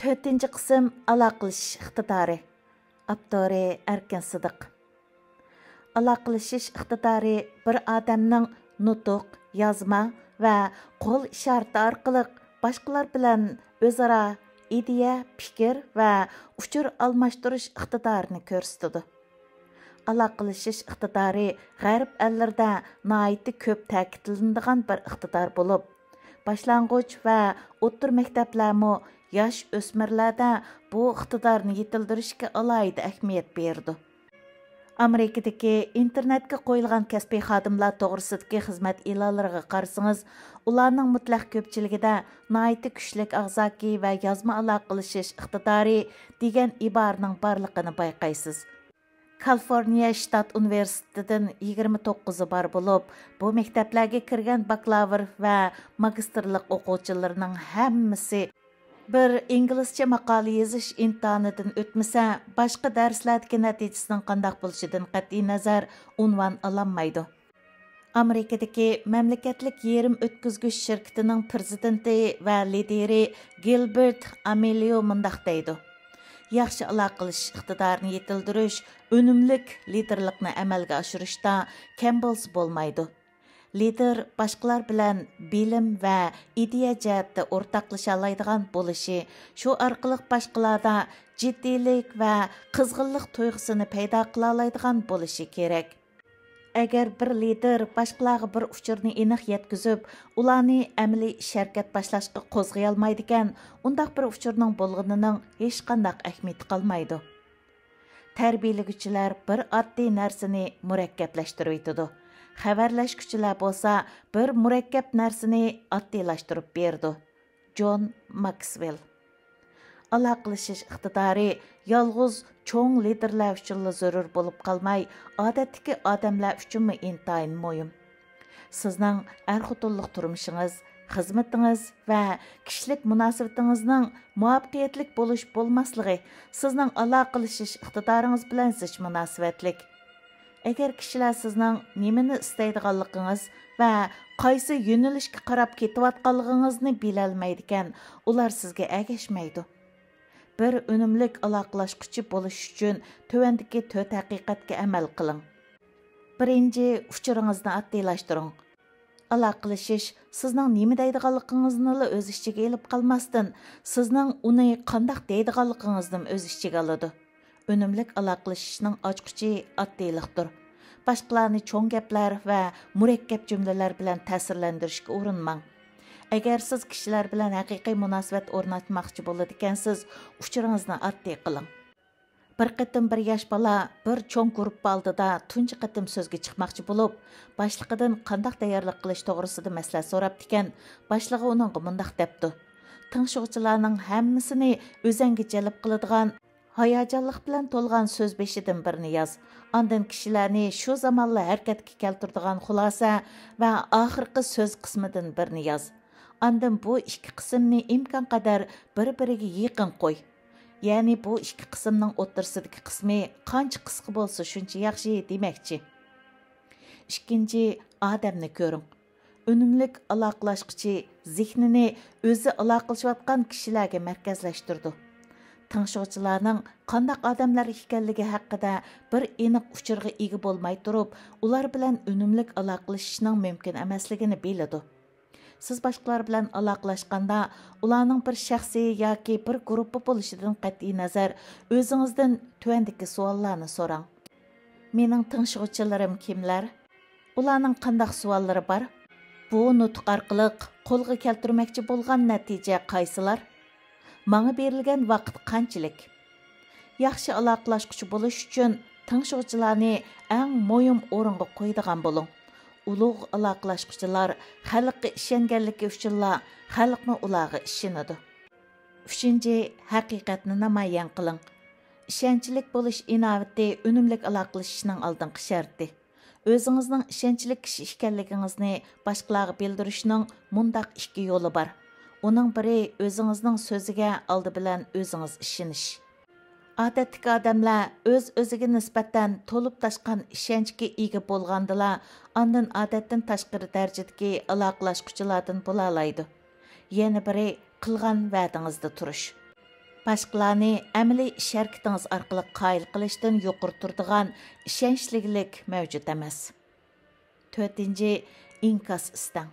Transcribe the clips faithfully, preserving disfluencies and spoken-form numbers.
تۆتىنچى قىسىم، ئالاقىلىشىش ئىقتىدارى. ئاپتورى: ئەركىن سىدىق. ئالاقىلىشىش ئىقتىدارى بىر ئادەمنىڭ نۇتۇق، يازما ۋە قول ئىشارىتى ئارقىلىق باشقىلار بىلەن ئۆزئارا ئىدىيە، پىكىر ۋە ئۇچۇر ئالماشتۇرۇش ئىقتىدارىنى كۆرسىتىدۇ. ئالاقىلىشىش ئىقتىدارى غەرب ئەللىرىدە ناھايىتى كۆپ تەكىتلىنىدىغان بىر ئىقتىدار بولۇپ، باشلانغۇچ ۋە ئوتتۇرا مەكتەپلەرمۇ ياش ئۆسمۈرلەردە بۇ ئىقتىدارنى يېتىلدۈرۈشكە ئالاھىدە ئەھمىيەت بېرىدۇ. ئامېرىكىدىكى ئىنتېرنېتكە قويۇلغان كەسپىي خادىملار توغرىسىدىكى خىزمەت ئېلانلىرىغا قارىسىڭىز، ئۇلارنىڭ مۇتلەق كۆپچىلىكىدە ناھايىتى كۈچلۈك ئاغزاكى ۋە يازما ئالاقىلىشىش ئىقتىدارى دېگەن ئىبارىنىڭ بارلىقىنى بايقايسىز. كالىفورنىيە شتات ئۇنىۋېرسىتېتىدىن يىگىرمە توققۇزى بار بولۇپ، بۇ مەكتەپلەرگە كىرگەن باكلاۋۇر ۋە ماگىستىرلىق ئوقۇغۇچىلىرىنىڭ ھەممىسى بىر ئىنگلىزچە ماقالە يېزىش ئىمتىھانىدىن ئۆتمىسە، باشقا دەرسلەردىكى نەتىجىسىنىڭ قانداق بولۇشىدىن قەتئىينەزەر، ئۇنۋان ئالالمايدۇ. ئامېرىكىدىكى مەملىكەتلىك يېرىم ئۆتكۈزگۈچ شىركىتىنىڭ پىرېزىدېنتى ۋە لىدىرى گىلبېرت ئامېلىيو مۇنداق دەيدۇ: ياخشى ئالاقىلىشىش ئىقتىدارىنى يېتىلدۈرۈش ئۈنۈملۈك لىدىرلىقنى ئەمەلگە ئاشۇرۇشتا كەم بولسا بولمايدۇ. لىدىر باشقىلار بىلەن بىلىم ۋە ئىدىيە جەھەتتە ئورتاقلىشالايدىغان بولۇشى، شۇ ئارقىلىق باشقىلاردا جىددىيلىك ۋە قىزغىنلىق تۇيغۇسىنى پەيدا قىلالايدىغان بولۇشى كېرەك. ئەگەر بىر لىدىر باشقىلارغا بىر ئۇچۇرنى ئېنىق يەتكۈزۈپ، ئۇلارنى ئەمەلىي ئىش ھەرىكەت باشلاشقا قوزغىيالمايدىكەن، ئۇنداق بىر ئۇچۇرنىڭ بولغىنىنىڭ ھېچقانداق ئەھمىيىتى قالمايدۇ. تەربىيەلىگۈچىلەر بىر ئاددىي نەرسىنى مۇرەككەپلەشتۈرۈۋېتىدۇ، خەۋەرلەشكۈچىلەر بولسا بىر مۇرەككەپ نەرسىنى ئاددىيلاشتۇرۇپ بېرىدۇ. جون ماكسۋېل. ئالاقىلىشىش ئىقتىدارى يالغۇز چوڭ لىدىرلار ئۈچۈنلا زۆرۈر بولۇپ قالماي، ئادەتتىكى ئادەملەر ئۈچۈنمۇ ئىنتايىن مۇھىم. سىزنىڭ ئەر-خوتۇنلۇق تۇرمۇشىڭىز، خىزمىتىڭىز ۋە كىشىلىك مۇناسىۋىتىڭىزنىڭ مۇۋەپپەقىيەتلىك بولۇش بولماسلىقى سىزنىڭ ئالاقىلىشىش ئىقتىدارىڭىز بىلەن زىچ مۇناسىۋەتلىك. ئەگەر كىشىلەر سىزنىڭ نېمىنى ئىستەيدىغانلىقىڭىز ۋە قايسى يۆنىلىشكە قاراپ كېتىۋاتقانلىقىڭىزنى بىلەلمەيدىكەن، ئۇلار سىزگە ئەگەشمەيدۇ. بىر ئۈنۈملۈك ئالاقىلاشقۇچى بولۇش ئۈچۈن تۆۋەندىكى تۆت ھەقىقەتكە ئەمەل قىلىڭ. بىرىنچى، ئۇچۇرىڭىزنى ئاددىيلاشتۇرۇڭ. ئالاقىلىشىش سىزنىڭ نېمە دەيدىغانلىقىڭىزنىلا ئۆز ئىچىگە ئېلىپ قالماستىن، سىزنىڭ ئۇنى قانداق دەيدىغانلىقىڭىزنىمۇ ئۆز ئىچىگە ئالىدۇ. ئۈنۈملۈك ئالاقىلىشىشنىڭ ئاچقۇچى ئاددىيلىقتۇر. باشقىلارنى چوڭ گەپلەر ۋە مۇرەككەپ جۈملىلەر بىلەن تەسىرلەندۈرۈشكە ئۇرۇنماڭ. ئەگەر سىز كىشىلەر بىلەن ھەقىقىي مۇناسىۋەت ئورناتماقچى بولىدىكەنسىز، ئۇچۇرىڭىزنى ئاددىي قىلىڭ. بىر قېتىم بىر ياش بالا بىر چوڭ گۇرۇپپا ئالدىدا تۇنجى قېتىم سۆزگە چىقماقچى بولۇپ، باشلىقىدىن قانداق تەييارلىق قىلىش توغرىسىدا مەسلىھەت سوراپتىكەن. باشلىقى ئۇنىڭغا مۇنداق دەپتۇ: تىڭشىغۇچىلارنىڭ ھەممىسىنى ئۆزەڭگە جەلپ قىلىدىغان، ھاياجانلىق بىلەن تولغان سۆز بېشىدىن بىرنى ياز. ئاندىن كىشىلەرنى شۇ زامانلا ھەرىكەتكە كەلتۈرىدىغان خۇلاسە ۋە ئاخىرقى سۆز قىسمىدىن بىرنى ياز. ئاندىن بۇ ئىككى قىسىمنى ئىمكانقەدەر بىر-بىرىگە يېقىن قوي. يەنى بۇ ئىككى قىسىمنىڭ ئوتتۇرىسىدىكى قىسمى قانچە قىسقا بولسا، شۇنچە ياخشى دېمەكچى. ئىككىنچى، ئادەمنى كۆرۈڭ. ئۈنۈملۈك ئالاقىلاشقۇچى زېھنىنى ئۆزى ئالاقىلىشىۋاتقان كىشىلەرگە مەركەزلەشتۈرىدۇ. تىڭشىغۇچىلارنىڭ قانداق ئادەملەر ئىكەنلىكى ھەققىدە بىر ئېنىق ئۇچۇرغا ئىگە بولماي تۇرۇپ، ئۇلار بىلەن ئۈنۈملۈك ئالاقىلىشىشنىڭ مۇمكىن ئەمەسلىكىنى بىلىدۇ. سىز باشقىلار بىلەن ئالاقىلاشقاندا، ئۇلارنىڭ بىر شەخسىي ياكى بىر گۇرۇپپا بولۇشىدىن قەتئىينەزەر، ئۆزىڭىزدىن تۆۋەندىكى سوئاللارنى سوراڭ: مېنىڭ تىڭشىغۇچىلىرىم كىملەر؟ ئۇلارنىڭ قانداق سوئاللىرى بار؟ بۇ نۇتۇق ئارقىلىق قولغا كەلتۈرمەكچى بولغان نەتىجە قايسىلار؟ ماڭا بېرىلگەن ۋاقىت قانچىلىك؟ ياخشى ئالاقىلاشقۇچى بولۇش ئۈچۈن تىڭشىغۇچىلارنى ئەڭ مۇھىم ئورۇنغا قويىدىغان بولۇڭ. ئۇلۇغ ئالاقىلاشقۇچىلار خەلققە ئىشەنگەنلىكى ئۈچۈنلا خەلقمۇ ئۇلارغا ئىشىنىدۇ. ئۈچىنچى، ھەقىقەتنى نامايان قىلىڭ. ئىشەنچلىك بولۇش ئىناۋىتى ئۈنۈملۈك ئالاقىلىشىشنىڭ ئالدىنقى شەرتى. ئۆزىڭىزنىڭ ئىشەنچلىك كىشى ئىكەنلىكىڭىزنى باشقىلارغا بىلدۈرۈشنىڭ مۇنداق ئىككى يولى بار. ئۇنىڭ بىرى، ئۆزىڭىزنىڭ سۆزىگە ئالدى بىلەن ئۆزىڭىز ئىشىنىش. ئادەتتىكى ئادەملەر ئۆز-ئۆزىگە نىسبەتەن تولۇپ تاشقان ئىشەنچكە ئىگە بولغاندىلا، ئاندىن ئادەتتىن تاشقىرى دەرىجىدىكى ئالاقىلاشقۇچىلاردىن بولالايدۇ. يەنە بىرى، قىلغان ۋەدىڭىزدە تۇرۇش. باشقىلارنى ئەمەلىي ئىش ھەرىكىتىڭىز ئارقىلىق قايىل قىلىشتىن يۇقىرى تۇرىدىغان ئىشەنچلىكلىك مەۋجۇت ئەمەس. تۆتىنچى، ئىنكاس ئىستەڭ.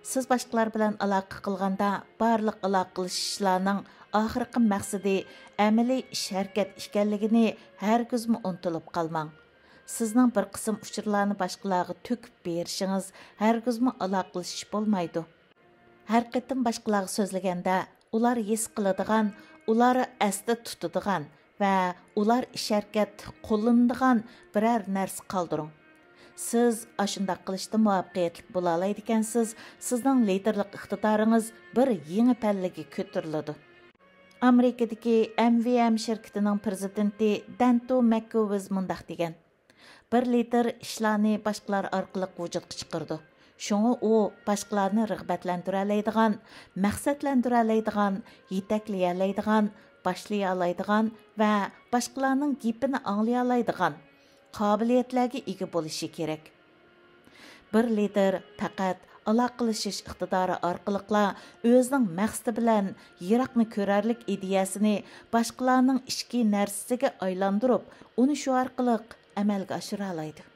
سىز باشقىلار بىلەن ئالاقە قىلغاندا، بارلىق ئالاقىلىشىشلارنىڭ ئاخىرقى مەقسىتى ئەمەلىي ئىش ھەرىكەت ئىكەنلىكىنى ھەرگىزمۇ ئۇنتۇلۇپ قالماڭ. سىزنىڭ بىر قىسىم ئۇچۇرلارنى باشقىلارغا تۆكۈپ بېرىشىڭىز ھەرگىزمۇ ئالاقىلىشىش بولمايدۇ. ھەر قېتىم باشقىلارغا سۆزلىگەندە، ئۇلار ھېس قىلىدىغان، ئۇلار ئەستە تۇتىدىغان ۋە ئۇلار ئىش ھەرىكەت قوللىنىدىغان بىرەر نەرسە قالدۇرۇڭ. سىز ئاشۇنداق قىلىشتا مۇۋەپپەقىيەتلىك بولالايدىكەنسىز، سىزنىڭ لىدىرلىق ئىقتىدارىڭىز بىر يېڭى پەللىگە كۆتۈرۈلىدۇ. ئامېرىكىدىكى ئېم ۋى ئېم شىركىتىنىڭ پىرېزىدېنتى دەنتو مەككوۋىز مۇنداق دېگەن: بىر لىدىر ئىشلارنى باشقىلار ئارقىلىق ۋۇجۇدقا چىقىرىدۇ. شۇڭا ئۇ باشقىلارنى رىغبەتلەندۈرەلەيدىغان، مەقسەتلەندۈرەلەيدىغان، يېتەكلىيەلەيدىغان، باشلىيالايدىغان ۋە باشقىلارنىڭ گېپىنى ئاڭلىيالايدىغان قابىلىيەتلەرگە ئىگە بولۇشى كېرەك. بىر لىدىر پەقەت ئالاقىلىشىش ئىقتىدارى ئارقىلىقلا ئۆزىنىڭ مەقسىتى بىلەن يىراقنى كۆرەرلىك ئىدىيەسىنى باشقىلارنىڭ ئىچكى نەرسىسىگە ئايلاندۇرۇپ، ئۇنى شۇ ئارقىلىق ئەمەلگە ئاشۇرالايدۇ.